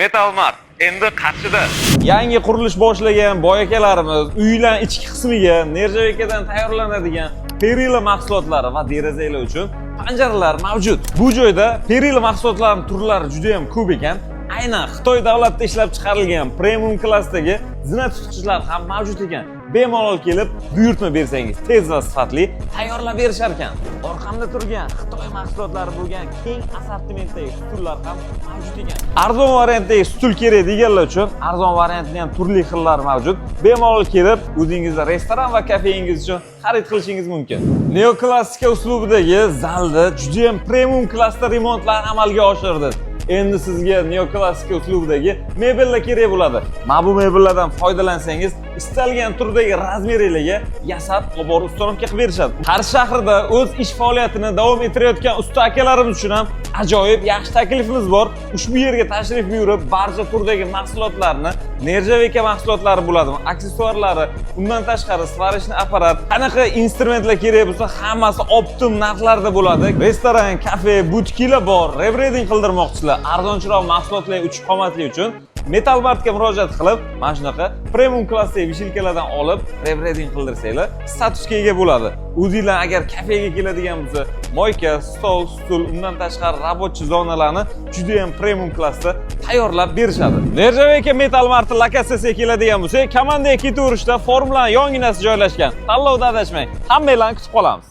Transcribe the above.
Metal Mart endi Qarshida. Yangi qurilish boshlagan boy akalarimiz uylar ichki qismiga нержавейка dan tayyorlanadigan perila mahsulotlari va derazalar uchun panjaralar mavjud. Bu joyda perila mahsulotlarining turlari juda ham ko'p ekan. Aynan Xitoy davlatida ishlab chiqarilgan premium klassdagi zina tutqichlar ham mavjud ekan. Bemalol kelib buyurtma bersangiz, tez va sifatli tayyorlab berishar ekan. Orqamda turgan Xitoy mahsulotlari bo'lgan keng assortimentdagi stullar ham mavjud ekan. Arzon variantdagi stul kerak deganlar uchun arzon variantni ham turli xillari mavjud. Bemalol kelib o'zingizni restoran va kafeingiz uchun xarid qilishingiz mumkin. Neoklassika uslubidagi zalda juda ham premium klassda remontlar amalga oshirildi. Endi sizga neoklassika uslubidagi mebellar kerak bo'ladi. Mana bu mebellardan foydalansangiz, istalgan turdagi размер inglarga yasab, olib borib установка qilib berishadi. Qarshi shahrida o'z ish faoliyatini davom ettirayotgan usta akalarimiz uchun ham ajoyib yaxshi taklifimiz bor. Ushbu yerga tashrif buyurib, barcha turdagi mahsulotlarni, нержавейка mahsulotlari bo'ladimi, aksessuarlari, undan tashqari сварочный apparat, qanaqa instrumentlar kerak bo'lsa, hammasi оптом narxlarda bo'ladi. Restoran, kafe, butikilar bor, rebrending qildirmoqchisizlar, arzonchiroq mahsulotlar uchib qolmasligi uchun Metal Martga murojaat qilib, mana shunaqa premium klassdagi вешалка lardan olib, rebrending qildirsanglar, statusga ega bo'ladi. O'zinglar agar kafega keladigan bo'lsa, мойка, stol, stul, undan tashqari рабочий zonalarni juda ham premium klassda tayyorlab berishadi. Нержавейка Metal Mart lokatsiyasiga keladigan bo'lsak, komandaga ketaverishda formulani yonginasi joylashgan. Tanlovda adashmang. Hammanglarni kutib qolamiz.